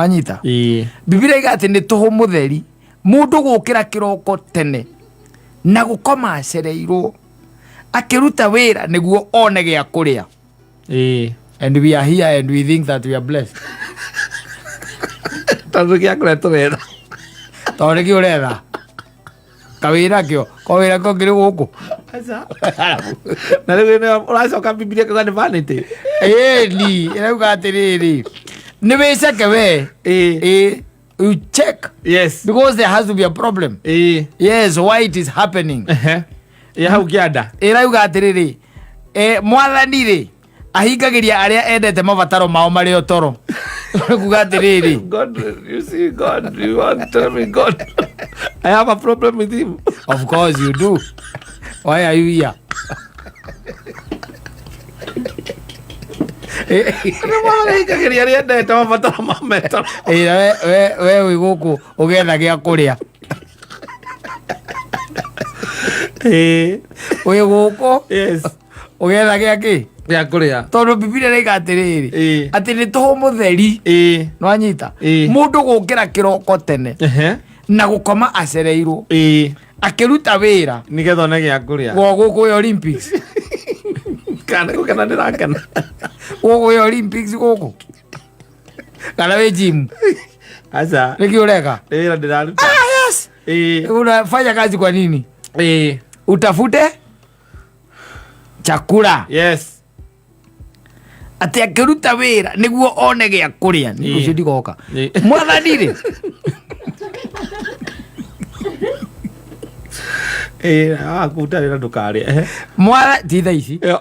Nwanyita? Ĩĩ. Bibilia iga atĩ nĩ tũhũ mũtheri mũndũ gũkĩra kĩroko tene na gũkoma acereirwo akĩruta wĩra nĩguo one gĩa kũrĩa. Ĩĩ. And we are here and we think that we are blessed. Tondũ gĩa kũrĩa tũretha. Tondũ nĩkĩ ũretha kawĩra kĩo kawĩra kĩo kĩrĩ gũkũ. Na rĩu ĩno ũracoka Bibilia ĩkauga nĩ vanity. Ĩni ĩrauga atĩrĩrĩ, nĩ wĩceke we. Ĩĩ. Ĩ, you check. Yes. Because there has to be a problem. Ĩĩ. Yes, why it is happening. Ehe. Ya hau kĩanda. Ĩrauga atĩrĩrĩ, mwathani rĩ ahingagĩria arĩa endete mabataro mao marĩ o toro. Kuga atĩrĩrĩ, God, you see God, you want to tell me God. I have a problem with him. Of course you do. Why are you here? Nĩ mwathani ahingagĩria arĩa endete mabataro mao me toro. Ĩ, we wĩ gũkũ ũgetha gĩa kũrĩa. Ĩĩ. Wĩ gũkũ Yes. ũgetha gĩa kĩ? Gĩa kũrĩa. Tondũ Bibilia ĩraiga atĩrĩrĩ, Ĩĩ. atĩ nĩ tũhũ mũtheri. Ĩĩ. Nĩwanyita? Ĩĩ. Mũndũ gũkĩra kĩroko tene Ehe. na gũkoma acereirwo Ĩĩ. akĩruta wĩra Nĩgetha one gĩa kũrĩa. gwo gũkũ wĩ Olympics. Kana gũkena ndĩrakena. Gũkũ wĩ Olympics gũkũ kana wĩ gym? Aca. Nĩkĩ ũreka? Nĩ wĩra ndĩraruta. Ah, yes. Ĩĩ. Unafanya kazi kwa nini? Ĩĩ. Utafute chakula. Yes. Atĩ akĩruta wĩra nĩguo one gĩa kũrĩa. Nĩ Ĩĩ. ũcio ndigoka. Ĩĩ. Mwathani rĩ Ĩĩ, wakuruta wĩra ndũkarĩe. Ehe. Mwatha ti thaa ici. Ĩyo.